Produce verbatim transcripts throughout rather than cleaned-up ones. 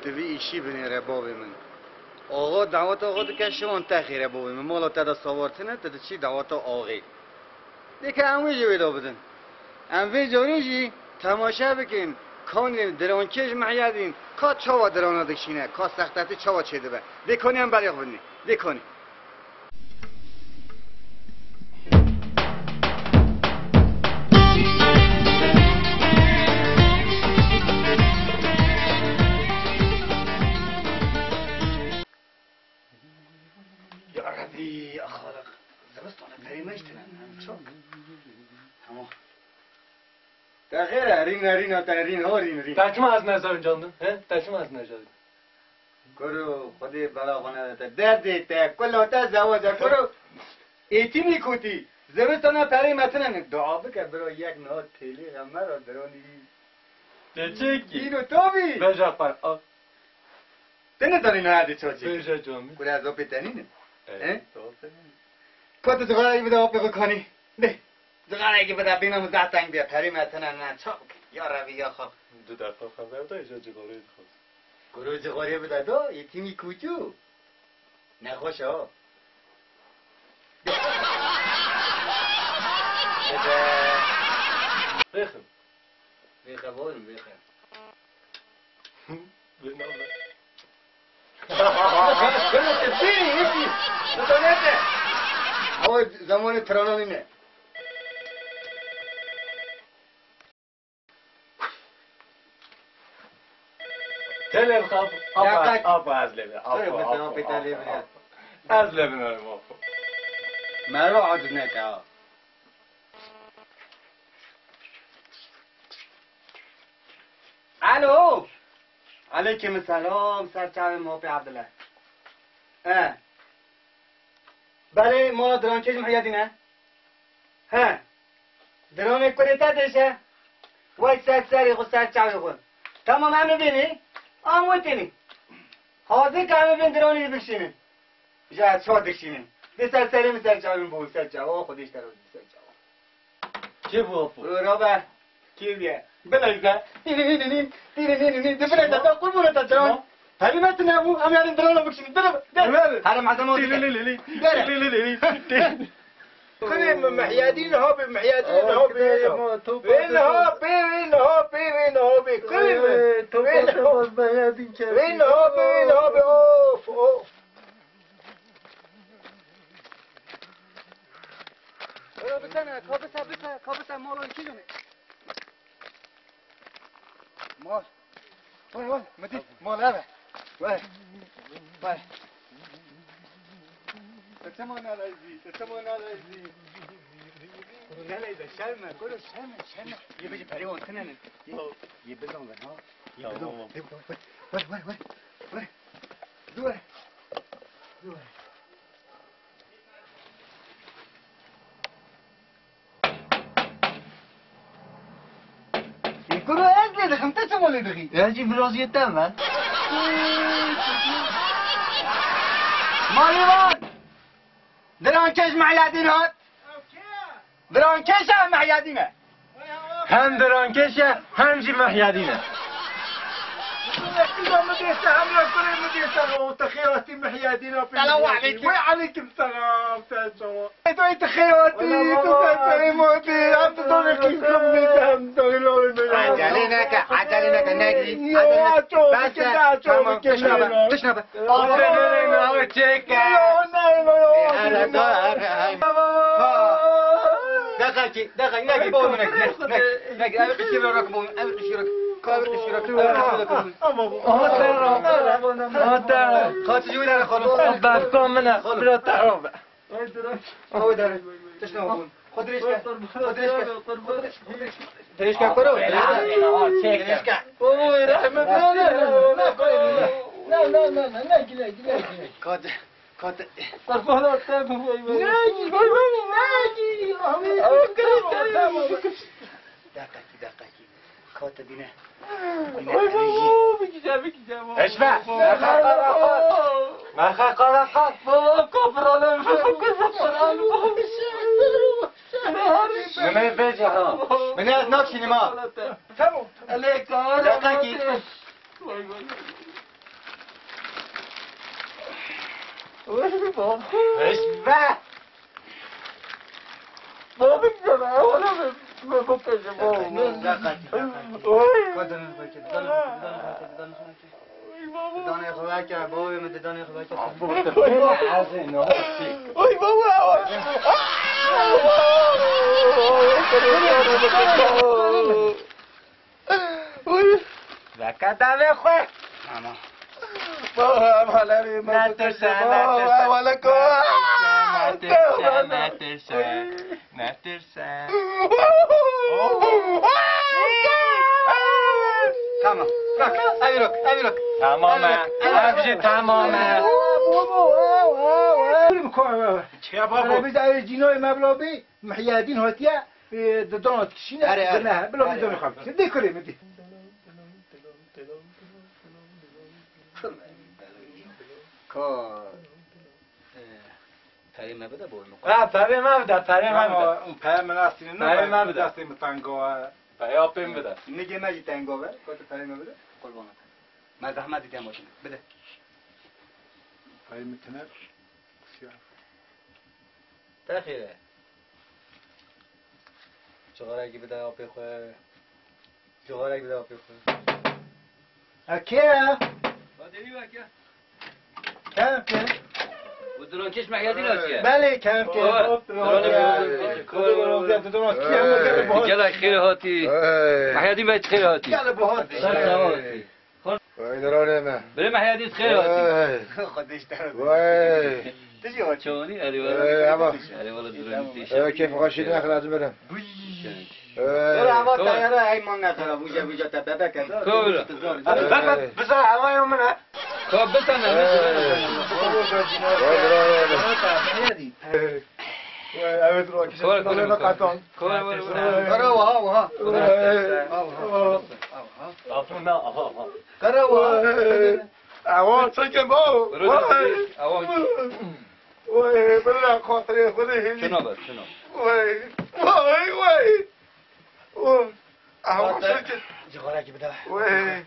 Tu vî îşî binêre bavê min. Axa daweta xwe dike şivan te xêre bavê min. Mala te de savar tine, tu diçî daweta axê. Dê ke em wê jî wê da bidin. Em vê carê jî temaşe bikin. Kanê dirankêj Mihyedîn ka çawa dirana dikişîne, ka sextetî çawa çêdibe. Dê kanê em berê xwe bidinê. Dê kanê. Ya Rebî, axalaq, zivistan e, perê me jî tune, em çawa? Hema. Te xêr e, rîn e, rîn e, te rîn, ho rîn, rîn. Te çima ez nezewicandim, he? Te çima ez nezewicandim? Kuro, Xwedê bela xwe nede te. Derdê te, kula te zewac e, kuro. Êtîmî kotî, zivistana perê me tune ne. Dua bike, biro yek niha têlî xemera diranî. Tê çi kî? Dîno to bî. Beja xwe, a. Te nizanî niha dê çaçê. Beja camî. Kura ez opê te nînim. Evet, he? Doğru söylüyorsun. Ka tu cixarayî bide opê xwe kanî. De. Cixarayekî bide bîna min zeh teng bîye. Perê me tune ne, ça bikin? Ya Rebî ya xwe. Du deqa xeber da, îca cixarayê dixwaz. Kuro cixarê bide da, yetîmî kûçû. Nexweş e ha. Bide. Rêxim. Vêxe barim, vêxe. Vê nabe. Ewa zamanê tirana nîne. Te lê bixap, apa, apa ez lê bixap, apa, apa, apa. Ez lê bixap, apa. Mero aciz neke ha. Alo. Aleyküm selam, ser çavê Mopê Abdullah. He. Belê, mala dirankêj Mihyedîn e? He. Diranê kurê te dêşe? Wey ser serê xwe, ser çavê xwe. Tamam, em ê bênê. Am wê tênê. Hazir ke em ê bên diranê bikişînin. Ja, çawa dikişînin? Dê ser serê min, ser çavê min bû, ser çava. Xwedê ji te razî, ser çava. Kê bû apo? Rabe. Kê bûye? Bileyze. Nî, nî, nî, nî, nî. Dê bileyze, te qurbûna te can. Tamam. Herî me tune bû, em yarın drone bikişînin. Dere, dere. Herî malzeme oldu. Dere. Dere. Kurê min Mihyedîn habe, Mihyedîn habe. Vên habe, vên habe, vên habe. Kurê min. Vên habe, vên habe. Of, of. Öyle bir tane kabısa, bir tane kabısa mal on kilo mu? Mal. Vay, vay, Medî, mal eve. Vay. Vay. Te çima naleyzî, te çima naleyzî. Kuru neleyze, şerme, kuru şerme, şerme. Yê bêjî perê wan tune ne. Yê, yê bizan ben ha. Ya, bizan. Vay, vay, vay, vay. Dur. Dur. Kuro ez lê dixim, te çima lê dixî? Ez jî viraziyê te me. Malîvan! Dirankêj Mihyedîn hat. Dirankêja Mihyedîn e. Hem dirankêş e, hem jî Mihyedîn e. Kilo min dêse, hemra kurê min dêse, o te xêratî Mihyedîn a pê. Selamu aleykum. Wey aleykum selam, sen çawa? Ê, tu ê tu xêwatî, tu ser serê motî, em tu dorê qîmqim bî, em dorê lorê bê. Ecelê neke, ecelê neke, negirî. Yo, ecelê neke. Bes e, tamam, tişna be, tişna be. Aferin, aferin, çeke. Yo, ne, yo, yo. Ere, da, ere, ere. Ha. Deqekî, deqekî, negirî, bo min, ne, ne, negirî, ev qişî rak bo min, ev qişî rak, ev qişî rak, ev qişî rak. Ama bu. Ama te ra, ama te ra. Xaçi jû ne xalo. Berko min e, bira te ra be. Ew dere. Tişt ne bûn. Xwe dirêj ke. Xwe dirêj ke. Dirêj ke kuro. Dirêj ke. Oy, rehmet. Ne, ne, ne, ne, ne, gile, gile, gile. Kat, kat. Kurban ol, sen bu. Ne, ne, ne, ne, ne. Dakika, dakika. Kate bîne. Bîne, oy, bîne, baba, baba, bikişe, bikişe, baba. Eşme. Merxe qara hat. Merxe qara hat. Baba, kapıralı. Kapıralı. Mehmet Bey, ha. Mehmet, nak sinema. Tamam. Ele kara. Dakika. Vay, vay. Hişme! Baba, baba, oğlum, baba, baba. Oy. Oy, baba. Didanê xwe veke, bavê min didanê xwe veke. Oy, baba. Oy. Veke devê xwe. Tamam. Baba, em helerê me. Netirse, baba, netirse. Wele ko. Netirse, netirse, netirse. Tamam. Bak, ev yok, ev yok. Tamam, ev yok, ev yok. Ev jî tamam. Çiya babo. Hele biz ev cinoy meblo bi. Mihyedîn hatiye, e, di dona dikişîne, erê, erê, di ne, bila erê, bidonê xwe bikişîne. Dê kurê min dê. Ka, e, perê me bide bo min. Ha, perê me bide, perê me bide. Ama perê min astîne, perê me bide. Destê min tengo e. Perê apê min bide. Nigê me jî tengo be, ka tu perê me bide, qurbana te. Me zehmet dîtiye motine. Bide. Perê min tine. Te xêr e. Cixarekî bide apê xwe. Cixarekî bide apê xwe. E, kê ye? Badêrî weke. Kevke. Bu dronkêş Mehyedîn hatiye. Belê, kevke. Gelek xêr hatî. Hey. Mehyedîn Bey xêr hatî. Gelek bu hat. Sağ ol. Vay, diranê me. Birê Mehyedîn xêr hatî. Vay. Vay. Çawanî? Erê wala. Ey, ama. Erê wala, durun tîş. Ey, keyf xweşî ne xelat birim. Ey. Ora ama tayara ey man ne xera, buja buja te bebek e. Kobra. Biza hava yo min e. Ko bisene. Vay, diranê me. Mehyedîn. Vay, evet, bak, işte, kore, kore, kore. Katan. Kore, kore, kore. Kore, vaha, vaha. Kore. Vaha, vaha. Vaha. Afuna, aha, aha. Kore, vaha. Vay. Awa, çekin, bo. Vay. Awa. Vay, bela, xatirê Xwedê hêlî. Şuna bak, şuna. Vay. Vay, vay. Vay. Awa, çekin. Cixarekî bide. Vay.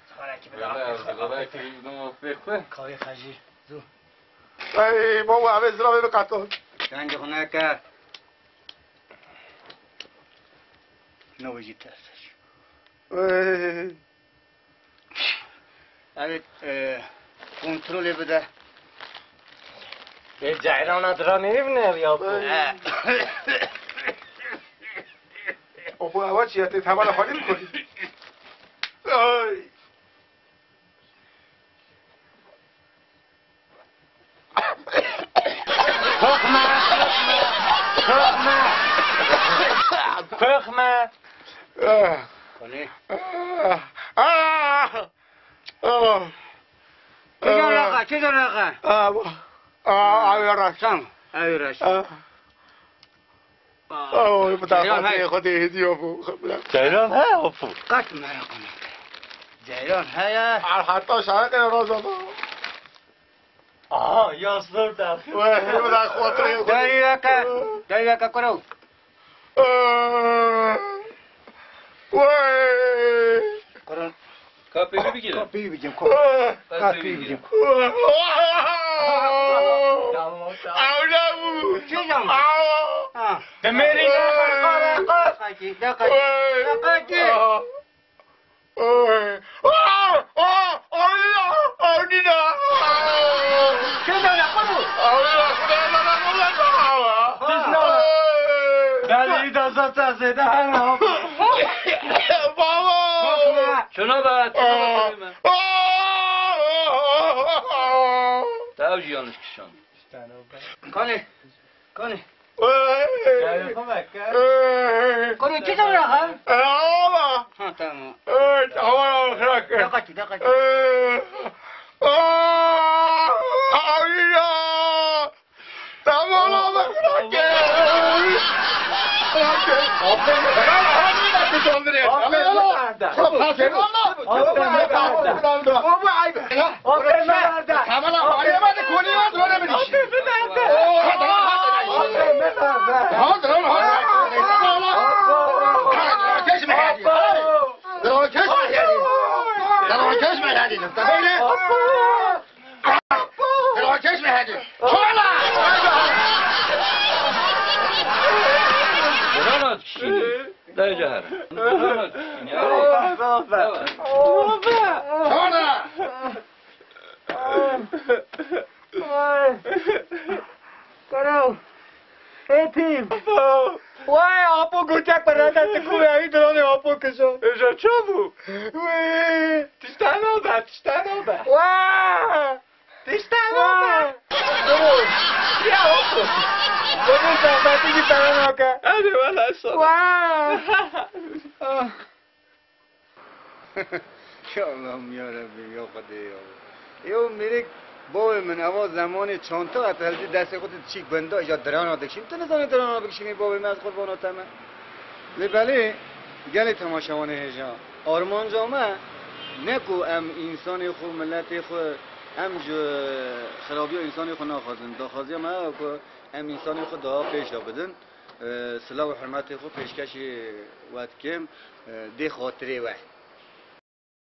Cixarekî bide. Cixarekî bide. Kavê xejî. Zu. Ey, baba, ev ê ziravê biqeto. Dengê xwe neke. Ne wê jî ters e. Ey. Evet, e, kontrolê bide. Ê, ceyrana diranê bine ya bu. Ey. He. O bu hava çiye, tê temel xwe nî bikorî. Ey. Korkma, korkma, korkma. Korkma. Konê. Çi zor raqa, çi zor raqa? Aa, bu. Aa, abi raşt. Tamam, abi raşt. Aa. Oy, bu da Ceylan, xatirê hey. Xwedê hêdî ya bû. Ceylan he, o bû. Qet mereq neke. Ceylan heye. Ar heta şareqê roza da. Aha, ya sor da. Wey, bu da xatirê Xwedê. Deriyeke, deriyeke kuro. Wey. Kurun. Ka pêvî bigire. Ka pêvî bigim, ka. Ka pêvî bigim. Tamam, tamam. Ewle bû. Çi zaman? Ha. Demêrî ne? Dakika, dakika. Dakika. Oy. Oy. Aa, aa, Amina, Amina. Çi zaman? Amina, Amina. Biz ne? Oy. Ben iyi de zaten zeyde her an. Baba! Şuna bak, şuna bak. Aa! Daha önce yanlış kişan. Kanê, kanê. Kanê, çi zaman ha? Ama. Ha, tamam. Evet, aman Allah'a. Dakika, dakika. Aa! Amina! Tamam, tamam, bırak ya. Bırak ya. Aferin. Aferin. Aferin. Aferin. Aferin. Tamam, tamam, arayamadı, konuyu var, öyle bir iş. Aferin. Aferin. Tamam, tamam, hadi. Hadi, hadi, hadi. Geçme hadi. Geçme hadi. Geçme hadi. Tamam, öyle. Tamam, geçme hadi. Hadi. Çala! Birana dikişînî. Dayê Cehera. Birana dikişînî. Çala! Karo. Êtîm. Vay, apo goçek perete, tu ku ve, evi diranê apo kişo. Êja çamu? Wê. Tişta nabe, tişta nabe. Vay. Tişta nabe. Dur. Ya apo. Dur, zehmetî ki pere nake. Hadi valla, sağ ol. Vay. Ah. Ya Allah'ım, ya Rabbim, ya Xwedê, ya. Ê o mêrik, bavê min, eva zemanê çanta et hildî destê xwe, tu diçî gunda, îja dirana dikişîn. Tu nizanî dirana bikişînî, bavê min, ez qurbana te me. Lê belê, gelê temaşevanê hêja. Armanca me ne ku em însanê xwe, miletê xwe, em ji xirabiya însanê xwe naxwazin. Daxwaziya me ew e ku em însanê xwe daha pêş de bidin. E, silav û hurmetê xwe pêşkêşî we dikim, e, dê xatirê we.